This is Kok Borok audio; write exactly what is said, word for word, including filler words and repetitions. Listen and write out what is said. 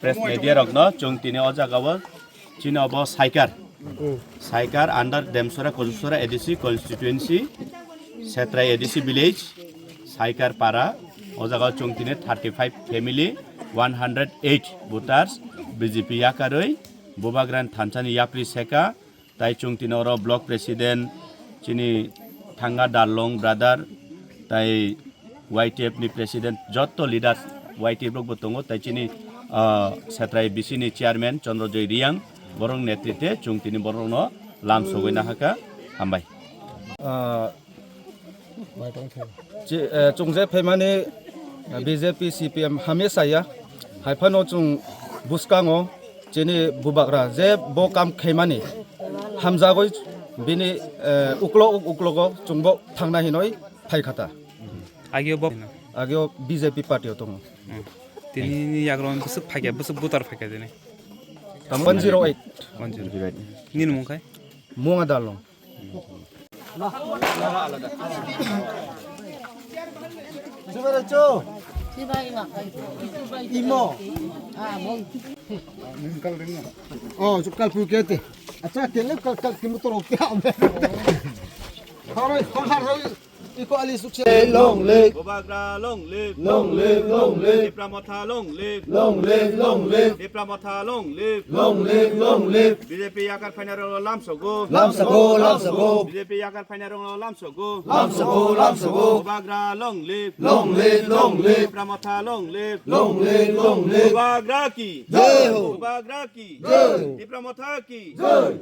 Press media rokno chwng tini o jagao chini obo Saikar. Saikar under Demsora Kojusora A D C constituency, Setrai A D C village, Saikar para. O jagao chwng tini thirty five family, one hundred eight voters, B J P yakarwi Bubagrani thansani yapri seka, tai chwng tini oro block president chini Thanga Darlong brother, tai Y T F ni president, jotto leaders Y T F rokbo tongo, tai chini, ah, Setrai B C ni chairman Chandra Joy Riang, borok netrite chwng tini borokno lam sogwi nahaka. Hambai. Ah, Chi-, eh, chwng je phaimani, eh, B J P, C P M hamya saya, hai phano chwng bwskango chini bubagra je bo kam khaimani hamjagwi bini, eh, uklok uklogo chwngbo thangna hinwi phaikha ta. Agio bo Agio B J P party o tongo. Hmm. Tini ni yagrong bwswk phaikya, bwswk butar phaikya tini. One zero eight. One zero eight. Nini mung khai? Munga Darlong. Imo. Oh, chukal pukete. Acha, kele kal kal kimu toro kya. Haroi, haroi. Iko ali sukse. Long live. Bubagra long live. Long live, long live. Tipra Motha long live. Long live, long live. Tipra Motha long live. Long live, long live. B J P yakar phaina rok lam sogo. Lam sogo, lam sogo. B J P yakar phaina rok lam sogo. Lam sogo, lam sogo. Bubagra long live. Long live, long live. Tipra Motha long live. Long live, long live. Bubagra ki. Jai ho. Bubagra ki. Jai ho. Tipra Motha ki. Jai.